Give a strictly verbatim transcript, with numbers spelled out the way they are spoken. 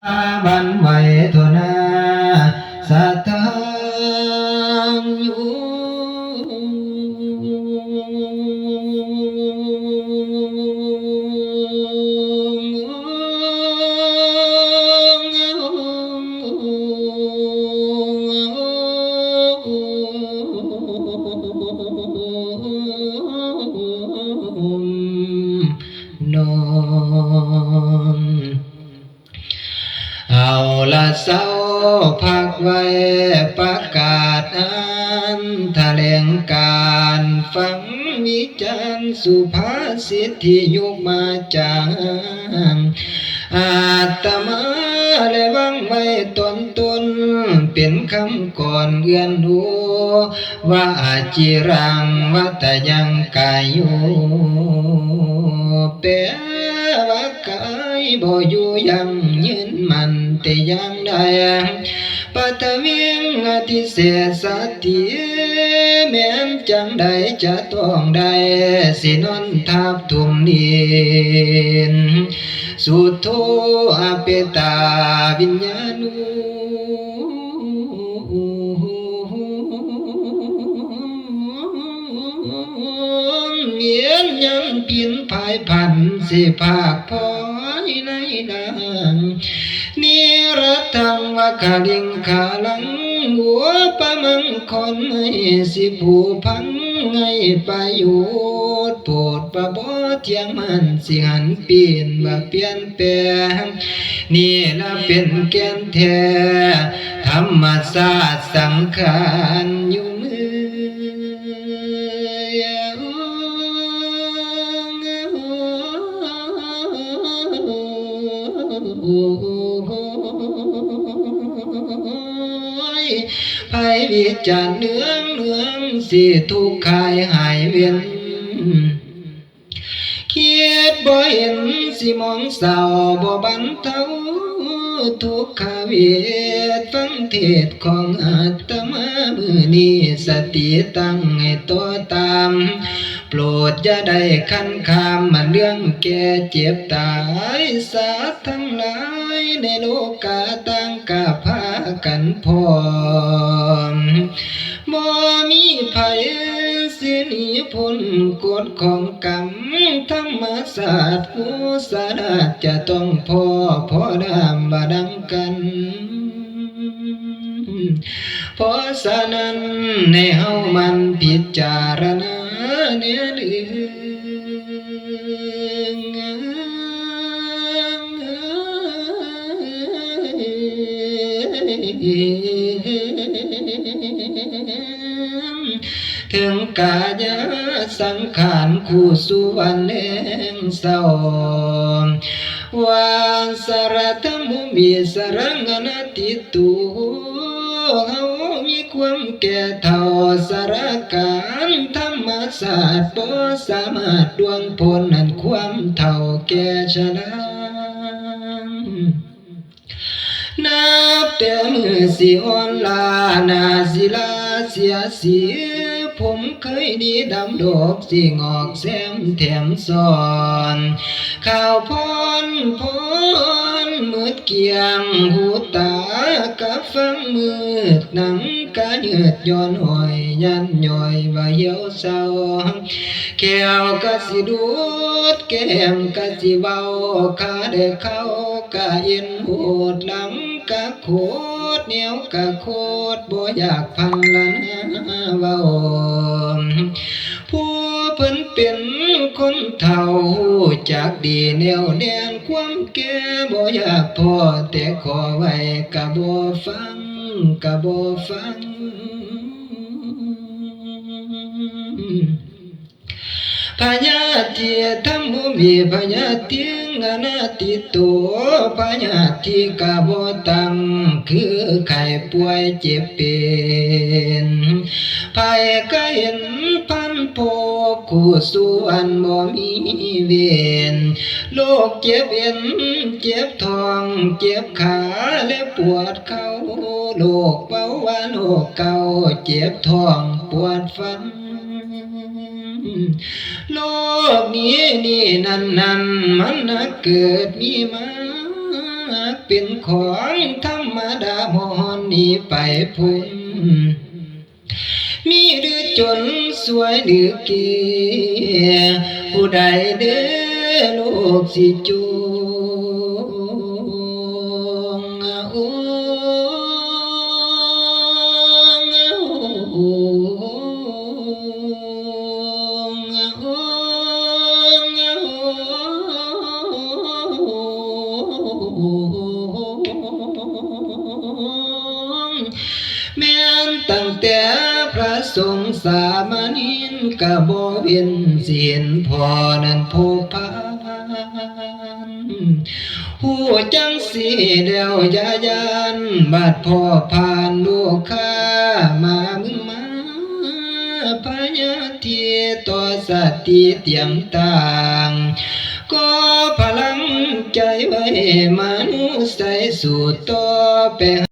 บันไหวโทนาสะทาง นอน เอาละเซา พักไว้ ประกาศอ่านแถลงการณ์ ฟังวิจารณ์สุภาษิตที่ยกมาจากอาตมา และวางไว้ตอนต้น เป็นคำกลอนเอื้อนอู้ ว่า อาจิรัง วัตยัง กายุ แปลว่า กายบ่อยู่ยั่งยืนมั่นแต่อย่างใด ปัทวิง อติเสสะติ แม้นจั่งใดจะต้องได้ สินอนทับทุ่มดิน สุโท อเปตา วิญญาณุ เวียนยังปินผายผัน สิภาคพลอยในนาง นิรัตถัง วะคะลิงคาลัง หัวประมังคอนไม้ สิผูพังไงประโยชน์ โปรดประบอเที่ยงมัน สิหันเปลี่ยนว่าเปลี่ยนแปลง นี่ละเป็นแก่นแท้ ธรรมชาติสังขารอยู่เมือง ไผวิจารณ์เนืองเนือง สิทุกข์คลายหายเวียน คิดบ่เห็นสิมองเศร้า บ่บรรเทาทุกขเวท ฟังเทศน์ของอาตมามื้อนี้ สติตั้งให้ต่อตาม โปรดอย่าได้คันข้าม มันเรื่องแก่เจ็บตาย สัตว์ทั้งหลายในโลกาต่างก็พากันพร้อม บ่มีไผสิหนีพ้นกฎของกรรม ธรรมชาติผู้สลาดจะต้องพ้อ พ้อดามบ่ดังกัน เพราะฉะนั้นให้เฮาหมั่นพิจารณาแน่เด้อ ถึงกายสังขารคู่สู่วันแห่งเศร้า ว่าสารธรรมบ่มีสรังอนาทิตโต เฮามีความแก่เฒ่าสารการ ธรรมชาติบ่สามารถล่วงพ้นอันความเฒ่าแก่ชรา นับแต่มื้อสิอ่อนล้า หน้าสิลาเสียสี ผมเคยดีดำดอก สิงอกแซมแถมซ้อน ข้าวพอนพอนมืดเกลี้ยง หูตากะฟังมืด หนังกะยืดย้อนห้อย ยันย้อยว่าเหี่ยวเศร้า แก้วกะสิดูด แก้มกะสิเว้า ขาได้เข้ากะเอ็นโหด หลังกะโคตร แนวกะโคตร บ่อยากพันละนาเว้า ผู้เพิ่นเป็นคนเฒ่า ฮู้จักดีแนวแน่นความแก่ บ่อยากพ้อแต่ขอไว้ กะบ่ฟัง กะบ่ฟัง พยาธิธรรมบ่มี พยาธิอนาทิตโต พยาธิกะบ่ตั้ง คือไข้ป่วยเจ็บเป็น ไผกะเห็นพันพบ คู่สู่อันบ่มีเวร โรคเจ็บเอ็น เจ็บท้อง เจ็บขา และปวดเข่า โรคเบาหวาน โรคเกาต์ เจ็บท้อง ปวดฟัน โรคนี้นี่นั่นนั่น มันนักเกิดมีมา เป็นของธรรมดาหมอนหนีไปพุ้น มีหรือจนสวยหรือเก ผู้ใดเด้อลูกสิจูง แม่นตั้งแต่พระสงฆ์สามเณรกะบ่เว้นศีล พ่อนั้นผู้พาล ฮู้จั่งซี้แล้วอย่าย้าน บาดพ่อพาลลูกค้ามามึงมา พยาธิต่อสติเตรียมต่าง ก็พลังใจไว้มานุใส่สู่ต่อไป